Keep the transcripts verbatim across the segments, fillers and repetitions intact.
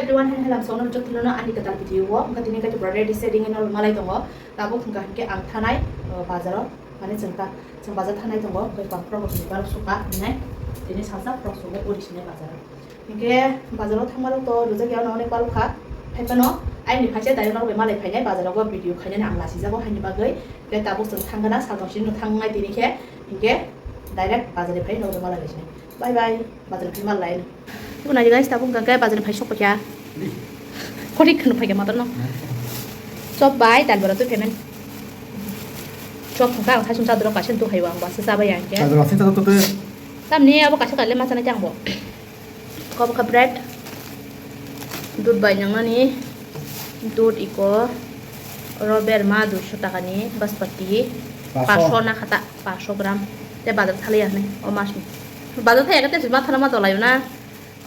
Everyone, hai halam songno jotono ani kwtal video o wngkha tini kaitor ready setting ino malai tongo. Tabuk hwnkha hwnkhe ang thanai, o, bazaro, mane chwng ta, chwng bazar thanai tongo, bai pang prok rok ni barok sukha hinai, tini salsa prok sukha uri sinai bazaro. Hwnkhe bazaro thangma rok to rwjak ya, ono onek barok kha, hai phano ayni phaisa direct norok bai malai phainai bazaro go video khainani ang lasijago haini bagwi. Hwnkhe tabuk chwng thangkha na, sal tong sini no thangnai tini khe, hwnkhe direct bazar ni phai norok bai malai lai sinai. Bye bye, bazar phai mal lai. Ibo nai guys, tabuk hwnkha khe bazar phai sok paikha. Kothik kheno phaikha mator no. Chop bai dal bora twi payment. Chop hwnkha ang saichung chadoro kaisa tu haiwa ang basa chabai ang khe. Chadoro asin chadoro twi. Tamni abo kaisa kaile ma chanai tei ang bo. Kobokha bread. Dud bai nangnani. Dud iko. Oro berma duiso takani baspati. Paso. Paso na khata. Paso gram. Tei bazar thaliya hinwi o masni. Bazar thaya khe tei ma thana ma dolayo na.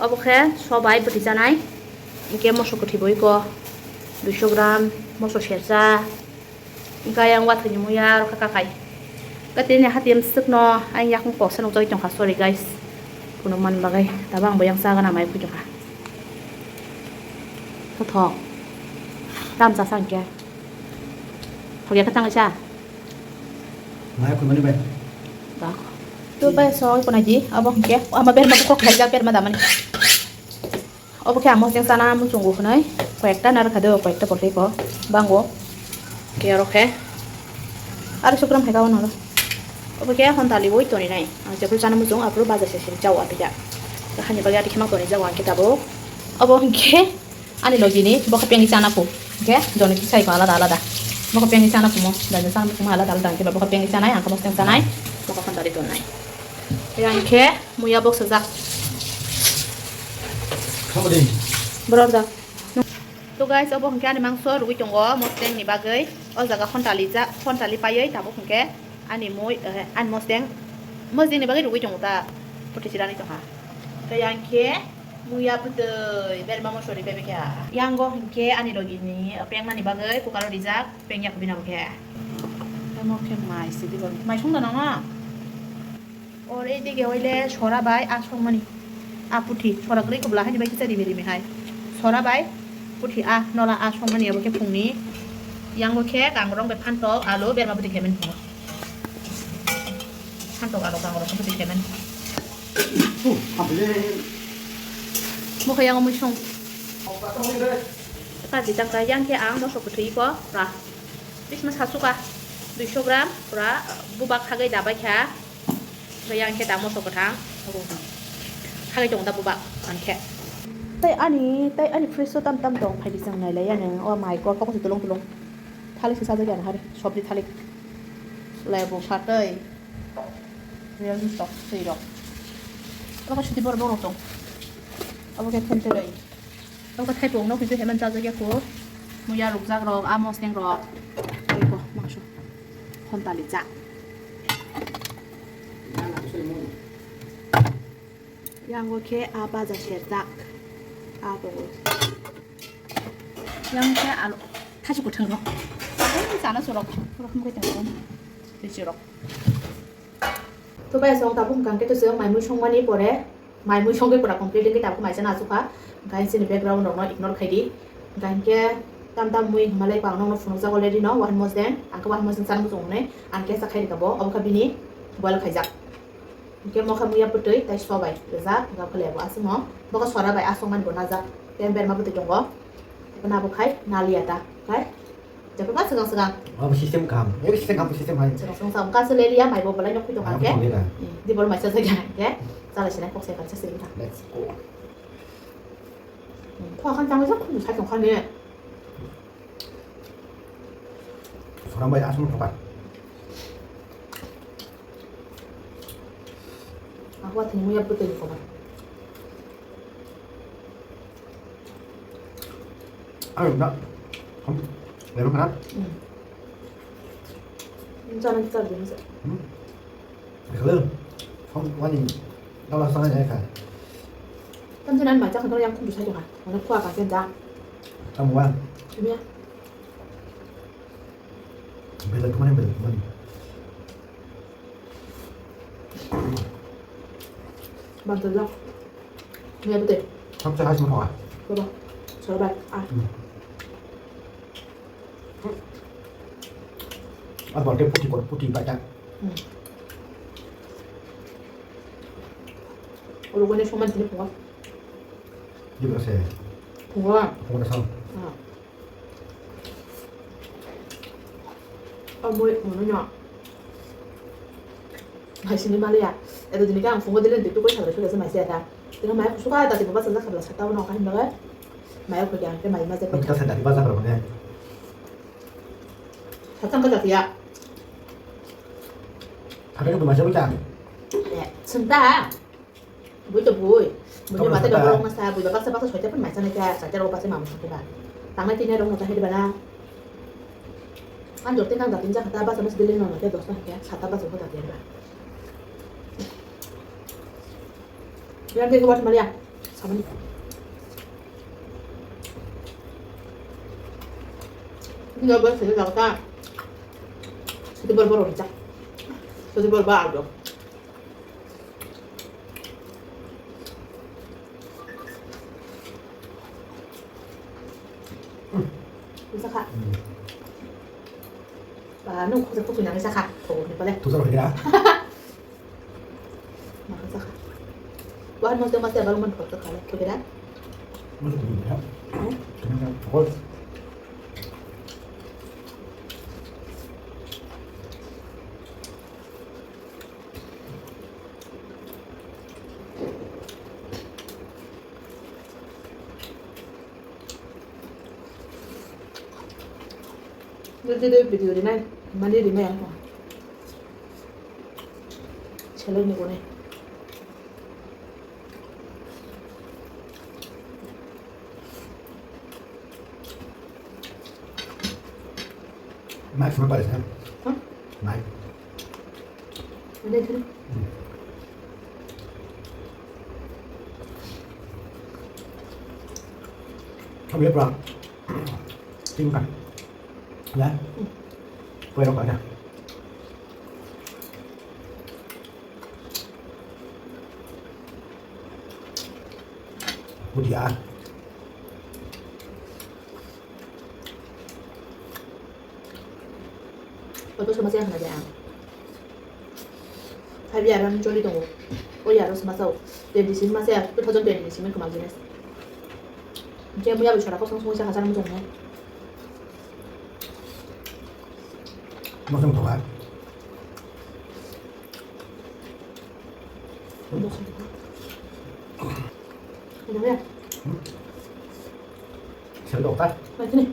Obo khe sobai bwtwi chanai. Hwnkhe moso kwthwi bo iko duiso gram, moso sersa. Hwnkhe ayang wathwini muya rokha kakai. Hwnkhe tini hati swkno ayang yakung koksa nukjagwi tongkha, sorry guys. Phunuk mani bagwi. Tabuk ang bo yang chagana mai phui tongkha. Thothok. Tam chasa hwnkhe. Thokya khe tangwi cha. Nai khumani bai. Dak. Tu bai soi ko naji, abo hwnkhe, ama berma kok khaijak berma damani. Obo khe ang mosdeng chana muchungo hwnwi, koyekta narwkha do, koyekta poltwi ko, bango. Khe oro khe, aroiso gram khaika ono ro. Obo khe hontaliwi toninai, ang jephuru chana muchung, aphuru bazar se siri chao apida. Hani bagwi ati khema tonijak ang khe tabuk. Obo hwnkhe, Ani logini bokha pengni chana phu. Hwnkhe joni kisai ko alada alada. Bokha pengni chana phumo, jani chana phumo alada alada hwnkhe bokha pengni chanai, ang khe mosdeng chanai. Bokha phan dari tonai. Yang khe muya bok sajak. Khamodi. Borok da. To guys, obo hwnkhe ani mangso rugwi tongo mosdeng ni bagwi. O jaga khontali ja, khontali paiwi tabuk hwnkhe ani mui, eh, ani mosdeng, mosdeng ni bagwi rugwi tongo ta. Puthi chirani tongha. To yang khe Muya bwtwi berma mosori bebekha. Yango hinkhe ani logini pengmani bagwi cooker-o rijak, pengya kubina bokhe. Tamo khe mai sidi bor. Mai songda nangna? Or ei dige oile sora bai a songmani. A puthi, sora kwrwi kubla haini bai kisa rimi rimi hai. Sora bai puthi a nola a songmani abo khe phungni. Yango khe kangrong bai phantok, alu, berma bwtwi khe mani phungo. Phantok alu kangrong bwtwi khe mani. Mokhe yang mui song. Kaji tangka yang khe ang moso kwthwi ko ra. Bisma sasuka duiso gram pura bubak khagai dabai kha. Yang khe da moso kwthang. Khagai tong da bubak ang khe. Tai ani, tai ani fridge o tam tam tong phai di chang nai lai ya nang. O mai ko pokok tulung tulung. Thalik se sajak ya hari. Sobji thalik. Lebu phatwi. Real ni tok twi rok. Abo khe suti bor bor tong. Abo khe thentwrwi. Abo khe thaipung no khe heman chajak ya kho. Muya rukjak rok, a mosdeng rok. Oi ko mangso. Hontali cha. Yango khe a baja serjak. A tongo. Yang khe alo thachi kwthang rok. Chana chorok. Rok mukhe tong. Tei chorok. To bai song tabuk hwnkha hwnkhe to chwng mai mui songmani pore, mai mui songwi pura complete wngwi tabuk mai chana achukha. Hwnkha hwnkhe chini background rokno ignore khaidi. Hwnkha hwnkhe tam tam mui hwnmalai pang nokno phunukjak already no, wahan mosdeng, ang khe wahan mosdeng chana muchung hwnwi ang khe cha khai rwkha bo, obo khe bini boil khaijak. Hwnkhe mokhe muya bwtwi tei sobai rijak, hwnkha khe lebo aswkno bokhe sora bai aswk mani bo najak, tei berma bwtwi tongo, abo khai naliya ta, khai Jepang ka swkang swkang. Abo system kaham. Abo system kaham, system hai. Swkang swkang swkang. Kaso le liya mai bo belai nok phi tong kha khe. Abo tong liya. Hmm, di bor mai sa sa khe. Chala sinai kok sai kan sa sini ta. Let's go. Hmm, kho kan tang sa khum sai tong kha ne. Soram bai asam khobar. Aku ating mo yap betul khobar. Ayo, nak. Kamu, lewat mana? Hmm. Ini cara kita biasa. Hmm. Kalau, kamu wani, kalau sana ya kan. Kan sana macam kalau yang kudu saja kan. Mana kuah kan dia. Kamu wan. Ini ya. Bela kemana, bela kemana? Bantu dah. Ini apa teh? Kamu cakap sama kawan. Coba. Sobat, ah. Hmm. Abo tei puti kor, puti bacha. Hmm. Oro gone soman tini pungo. Di berase. Pungo. Pungo na sao. Ah. Oh, moi, mono no. Hai sini maliya. Edo dini kang pungo dile ditu koi sabra kasa mai siya ta. Tino mai kusuka ta tiba basa zakar la sata wono kahin bagai. Mai ko jang ke mai ma je. Kita sadari basa karo ne. Satang ka jatiya. Ada ke baca baca. Ya, senta. Bui to bui. Bui to mate da bolong masa, bui baksa baksa soita pun mai sana kya, soita rok baksa mamu soita ba. Tangai tinya rok masa hedi bana. Kan jor tinya datin ja kata baksa mas bilin mama kya dosta kya, sata baksa ko datin ba. Biar dia kuat malia. Sama ni. Ini apa sih, tak tak. Itu baru baru aja. Itu baru baru. Bisa, Kak? Hmm. Ba, nung khusa khusu nang bisa, Kak? Tuh, ni pala. Tuh, sarap ya. Makasa, Kak. Wah, mas dia masih abang man foto kali, kira? Masih belum ya? Hmm? Kenapa? Oh. Dede video rinai, mani rinai ang. Chalo ni kone. Mai phunuk bai sa. Hah? Mai. Udah itu. Hmm. Kami apa? Tingkah. Ya. Hmm. Kue rok ada. Udia. Oto sama siya hana jaya. Five year ang choli tongo. O year o sama sao. Twenty six masa ya, two thousand twenty six ni kumal jinis. Jaya muya biswara kosong song siya kasar muchung ne. Muchung toka. Sel dok ta? Mai sini.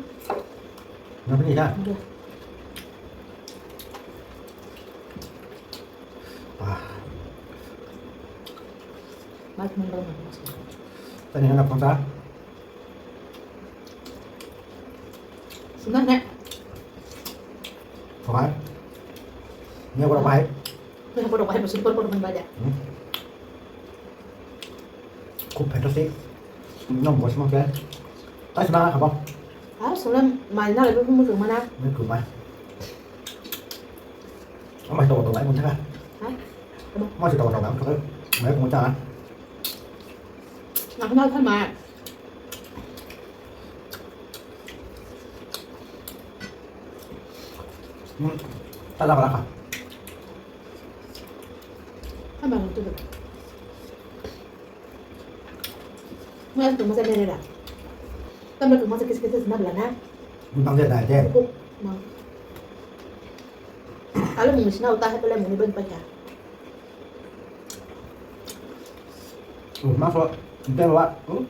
Nang sini ta? Oke. Ah. Mai sini kalau nang. Tadi nang apa ta? Sudah, Nek. Oke. Ini apa, Pak? Ini apa, Pak? Masih perlu, perlu, Pak, ya? Hmm. Kub fantastic. Nom bos mo ke. Tai sima ka bo. Ah, sulam mai na le bu mu mana. Mai ku mai. Amai to to mai mo ta. Ha? Mai to to mai mo ta. Mai mo ta. Nak nak kan mai. Hmm. Tada ka. Kan mai mo tu. Muya tu masa mere da. Tambah tu masa kis kis na belana. Bang dia dah je. Cukup, mang. Kalau mungkin sih na uta hai pala mungkin ben pakai. Oh, masuk. Entah wa. Oh.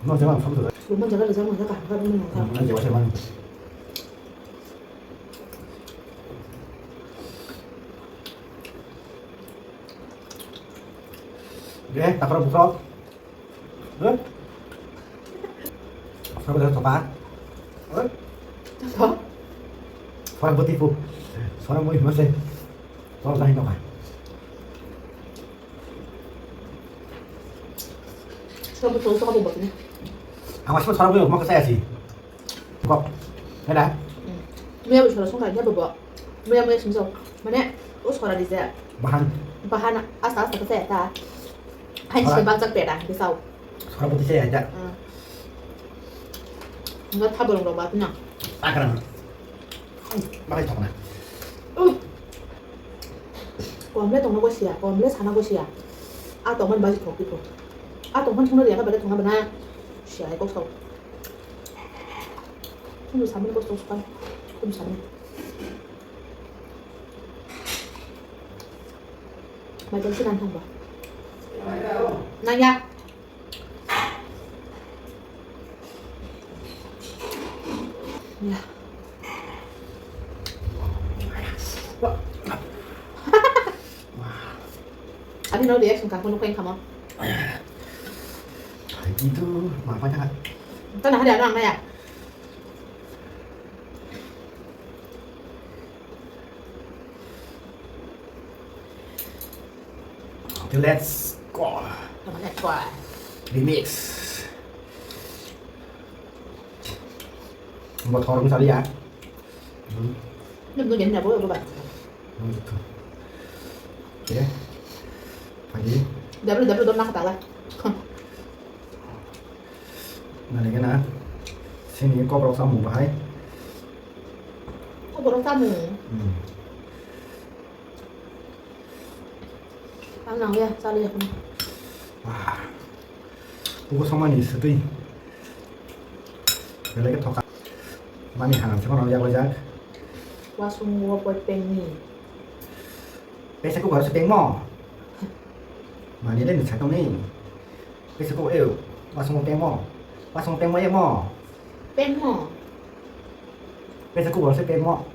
No, jangan sampai tu. Rumah jaga jaga mana kah? Kah rumah kah? Mana jawa saya mana? Deh, tak perlu buka. Hah? Sora bwtwi toka. Hah? Sora bwtwi pu. Sora mui mase. Sora jahi toka. Sora bwtwi toka bwtwi. Ang masih sora bwtwi mau kesaya sih. Kok. Ada? Mia bwswra songkha khe bobo. Mia mia sumsok. Mane o sora di je. Bahan. Bahan asta asta khe ta. Hai se bak jak pera ke sao. Sora poti se aja. Hmm. Enggak, thabar rok ba na. Akran. Makai thokna. Uh. Komle tongna go siya, komle sana go siya. A tongman baji thok tiko. A tongman thungna riya ka bade thungna bana. Siya ai kok sao. Thungna samin kok sao sukan. Thungna samin. Mai tong sinan thangba. Nang ya. Ya. Ani no reaction ka kono kain kama. Itu mapa nya. Tana hari ano ang ya. Okay, let's go. Let's go. Remix. Motor misalnya. Hmm. Ini belum jadi apa apa. Hmm, gitu. Oke. Lagi. Double double dong nak kata lah. Nalike na, sini kokrok samung bahai. Kokrok samung? Hmm. Ang nang ya, sali ya. Ah. Ugo samani sutui. Belai ke thoka. Mani hanam se kono ya bajak. Wasung wo poi pengni. Pesa ko baru se pengmo. Mani le ni satong ni. Pesa ko eu. Wasung pengmo. Wasung pengmo emo. Pengmo. Pesa ko baru se pengmo.